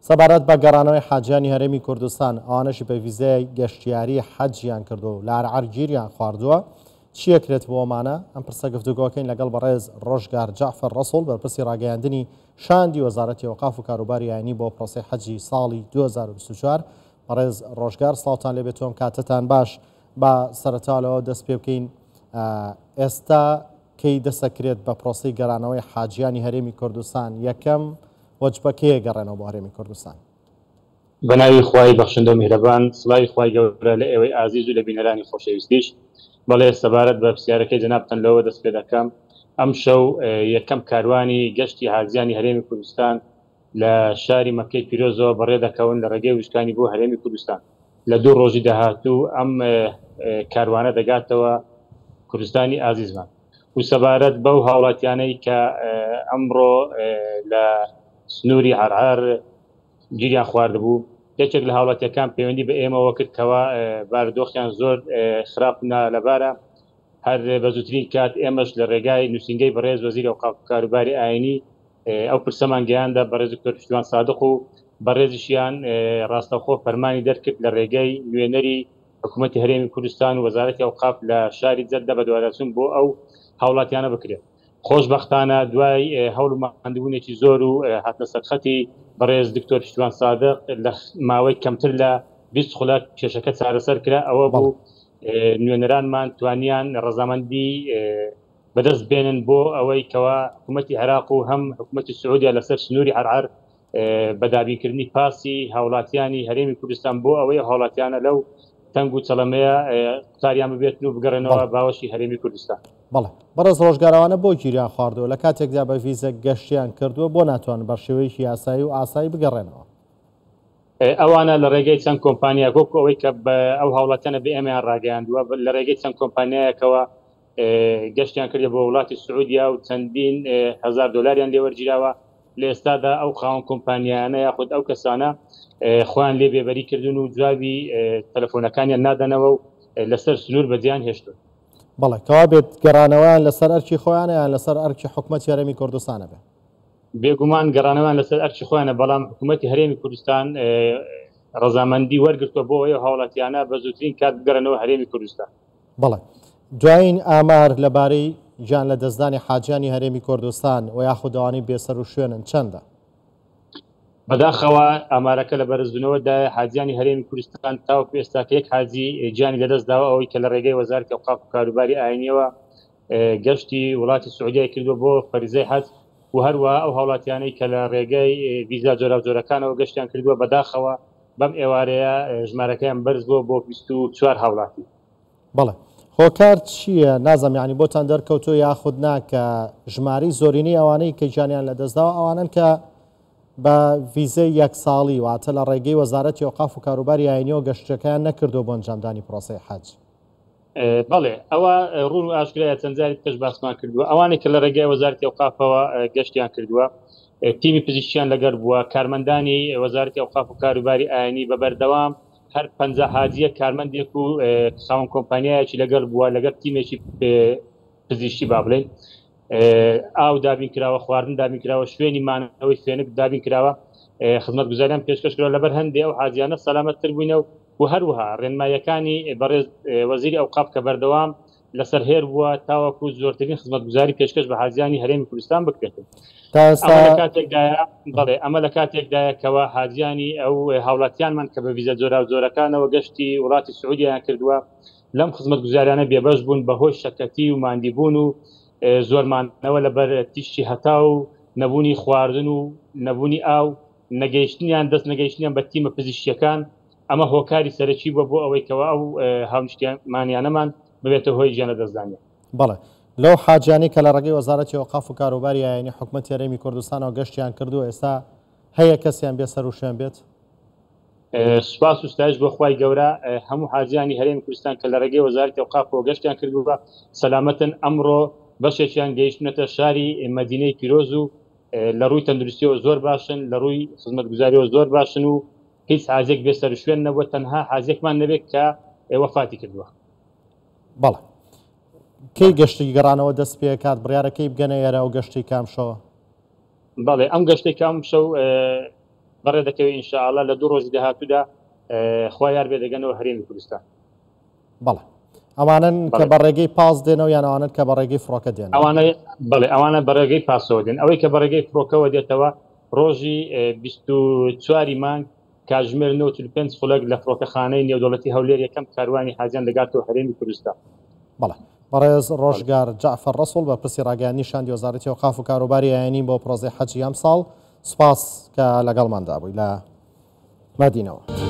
سەبارەت بە گەڕانەوەی حاجیانی هەرێمی کوردستان، ئەوانەشی بە ڤیزای گەشتیاری حەجیان کردووە و لە عەرعەر گیریان خواردووە، چی ئەکرێت بۆ ئەمانە؟ ئەم پرسە گفتوگۆکەین لەگەڵ بەڕێز ڕۆژگار جەعفەر ڕەسوڵ، بەرپرسی ڕاگەیاندنی شاندی وەزارەتی ئەوقاف و کاروباری ئاینی بۆ پرۆسەی حەجی ساڵی 2024. بەڕێز ڕۆژگار سڵاوتان لێبێت و ئەم کاتەتان باش. با سەرەتا لەوە دەست پێ بکەین، ئێستا کەی دەسەکرێت بە پرۆسەی گەرانەوەی حاجیانی هەرێمی کوردستان؟ یەکەم وەجبە کەیە گەڕێنەوە بۆ هەرێمی کوردستان؟ بەناوی خوای بەخشندە و میهرەبان، سڵاوی خوای گەورە لە ئێوەی ئازیز و لە بینەرانی خۆشەویستیش. بەڵێ سەبارەت بە پرسیارەکەی جەنابتان لەوە دەست پێ دەکەم، ئەمشەو یەکەم کاروانی گەشتی حاجیانی هەرێمی کوردستان لە شاری مەککەی پیرۆزەوە بەڕێ دەکەون لە ڕێگەی وشکانی بۆ هەرێمی کوردستان. لە دوو ڕۆژی داهاتوو ئەم کاروانە دەگاتەوە کوردستانی ئازیزمان. و سەبارەت بەو هاوڵاتیانەی کە ئەمڕۆ لە سنووری عەرعەر گیریان خواردبوو، یەکێک لە هاوڵاتیەکان پەیوەندی بە ئێمەوە کرد کەوا بارودۆخیان زۆر خراپ و نالەبارە، هەر بە زووترین کات ئێمەش لە ڕێگای نووسینگەی بەڕێز وەزیری ئەوقاف و کاروباری ئاینی ئەو پرسەمان گەیاندە بەڕێز دکتۆر پشتیوان سادق و بەڕێزیشیان ڕاستەوخۆ فەرمانی دەرکرد لە ڕێگەی نوێنەری حکوومەتی هەرێمی کوردستان و وەزارەتی ئەوقاف لە شاری جەددە بەدواداچوون بۆ ئەو هاوڵاتیانە بکرێت. خۆشبەختانە دوای هەوڵ و ماندووبوونێکی زۆر و هاتنە سەرخەتی بەڕێز دکتۆر پشتیوان سادق لە ماوەی کەمتر لە 20 خولەک کێشەکە چارەسەر کرا. ئەوە بوو نوێنەرانمان توانیان ڕەزامەندی بەدەست بێنن بۆ ئەوەی کەوا حکوومەتی عێراق و هەم حکوومەتی سعودیا لەسەر سنووری عەرعەر بە دابینکردنی پاسی هاوڵاتیانی هەرێمی کوردستان بۆ ئەوەی ئەو هاوڵاتیانە لەو تەنگ و چەڵەمەیە قوتاریان ببێتن و بگەڕێنەوە باوەشی هەرێمی کوردستان. بەڵێ بەڕێز ڕۆژگارەوانە بۆ گیریان خواردووە لە کاتێکدا بە ڤیزە گەشتیان کردووە بۆ ناتوانن بە شێوەیەکی یاسایی و ئاسایی بگەڕێنەوە؟ ئەوانە لە ڕێگەی چەند کۆمپانیایەک وەکو ئەوەی کە ئەو هاوڵاتیانە بە ئێمەیان ڕاگەیاندووە لە ڕێگەی چەند کۆمپانیایەکەوە گەشتیان کردە بۆ وڵاتی سعودیا و چەندین هەزار دۆلاریان لێوەرگیراوە لە ئێستادا ئەو خاوەن کۆمپانیایانە یاخود ئەو کەسانە خۆیان لێ بێبەری کردون و جوابی تەلەفۆنەکانیان نادەنەوە و لەسەر سنوور بەجیان هێشتون. بەڵێ کەوابێت گەڕانەوەیان لەسەر ئەرکی خۆیانە یان لەسەر ئەرکی حکومەتی هەرێمی کوردستانە بێ؟ بێگومان گەڕانەوەیان لەسەر ئەرکی خۆیانە، بەڵام حکومەتی هەرێمی کوردستان ڕەزامەندی وەرگرتووە بۆ ئەوەی ئەو هاوڵاتیانە بە زووترین کات بگەڕێنەوە هەرێمی کوردستان. بەڵێ. دوایین ئامار لەبارەی گیان لەدەستدانی حاجیانی هەرێمی کوردستان و یاخود ئەوانەی بێسەروشوێنن چەندە؟ بەداخەوە ئامارەکە لە بەرزبوونەوەدایە، حاجیانی هەرێمی کوردستان تاوەکو ئێستا کە یەک حاجی گیانی لەدەستداوە ئەوەی کە لە ڕێگەی وەزارەتی ئەوقاف و کاروباری ئاینییەوە گەشتی وڵاتی سعودیای کردووە بۆ فەریزەی حەج و هەروەها ئەو هاوڵاتیانەی کە لە ڕێگەی ڤیزا جۆراوجۆرەکانەوە گەشتیان کردووە بەداخەوە بەم ئێوارەیە ژمارەکەیان بەرز بووە بۆ 24 هاوڵاتی. بەڵێ هۆکار چییە؟ نازانم یانی بۆتان دەرکەوتووە یاخود نا کە ژمارەی زۆرینەی ئەوانەی کە گیانیان لەدەستداوە ئەوانەن کە بە ڤیزەی یەک ساڵی واتە لە ڕێگەی وەزارەتی ئەوقاف و کاروباری ئاینیەوە گەشتەکەیان نەکردووە بۆ ئەنجامدانی پرۆسەی حەج. بەڵێ ئەوە ڕوون و ئاشکرایە چەند جاری پێش باسمان کردووە ئەوانەی کە لە ڕێگای وەزارەتی ئەوقافەوە گەشتیان کردووە تیمی پزیشکیان لەگەر بووە کارمەندانی وەزارەتی ئەوقاف و کاروباری ئاینی بە بەردەوام هەر 50 حاجیە کارمەندێک و خاوەن کۆمپانیایەکی لەگەڵ بووە لەگەڵ تیمێکی پزیشکی با بڵێین ئاو دابین کراوە خواردن دابین کراوە شوێنی مانەوەی فێنک دابین کراوە خزمەتگوزاریان پێشکەش کراوە لەبەر هەندێ ئەو حاجیانە سەلامەتتر بووینە و هەروەها ڕێنماییەکانی بەڕێز وەزیری ئەوقاف کە بەردەوام لەسەر هێر بووە تاوەکو زۆرترین خزمەتگوزاری پێشکەش بە حاجیانی هەرێمی کوردستان بکرێت. تا ئێستا ئەمە لە کاتێکدایە بەڵێ ئەمە لە کاتێکدایە کەوا حاجیانی ئەو هاوڵاتیانمان کە بە ڤیزە جۆراوجۆرەکانەوە گەشتی وڵاتی سعودیان کردووە لەم خزمەتگوزاریانە بێبەش بوون بەهۆی شەکەتی و ماندیبوون و زۆرمانەوە لەبەر تیشکی هەتاو و نەبوونی خواردن و نەبوونی ئاو نەگەیشتنیان دەست نەگەیشتنیان بە تیمە پزیشکیەکان ئەمە هۆکاری سەرەکی بووە بۆ ئەوەی کەوا ئەو هاونیشتیمانیانەمان ببێتە هۆی گیان لەدەستدانیان. بەڵێ لەو حاجیانەی کە لە ڕێگەی وەزارەتی ئەوقاف و کاروباری ئایینی حکومەتی هەرێمی کوردستانەوە گەشتیان کردووە ئێستا هەیە کەسیان بێ سەروشوێن بێت؟ سوپاس و ستایش بۆ خوای گەورە هەموو حاجیانی هەرێمی کوردستان کە لە ڕێگەی وەزارەتی ئەوقافەوە گەشتیان کردووە سەلامەتن، ئەمڕۆ بەشێکیان گەیشتونەتە شاری مەدینەی پیرۆز و لە ڕووی تەندروستیەوە زۆر باشن، لە ڕووی خزمەتگوزاریەوە زۆر باشن و هیچ حاجیەک بێ سەروشوێن نەبووە، تەنها حاجیەکمان نەبێت کە وەفاتی کردووە. بەڵێ کەی گەشتی گەڕانەوە دەست پێکات بڕیارەکەی بگەنە ئێرە ئەو گەشتی کام شەوە؟ بەڵێ ئەم گەشتەی کام شەو؟ بەڕێ دەکەوێت ان شاء اللە لە دوو ڕۆژی داهاتوودا خوا یار بێ دەگەنەوە هەرێمی کوردستان. بەڵێ ئەوانەن کە بە ڕێگەی پاس دێنەوە یان ئەوانەن کە بە ڕێگەی فڕۆکە دێنەوە؟ ئەوانە بەڵێ ئەوانە بە ڕێگەی پاسەوە دێن. ئەوەی کە بە ڕێگەی فڕۆکەوە دێتەوە ڕۆژی 24 ی مانگ کاتژمێر 9:45 خولەک لە فڕۆکەخانەی نێودەوڵەتی هەولێر یەکەم کاروانی حاجیان دەگاتەوە هەرێمی کوردستان. بەڵێ بەڕێز ڕۆژگار جەعفەر ڕەسوڵ بەرپرسی ڕاگەیاندنی شاندی وەزارەتی ئەوقاف و کاروباری ئایینی بۆ پرۆسەی حەجی ئەمساڵ، سوپاس کە لەگەڵماندا بووی لە مەدینەوە.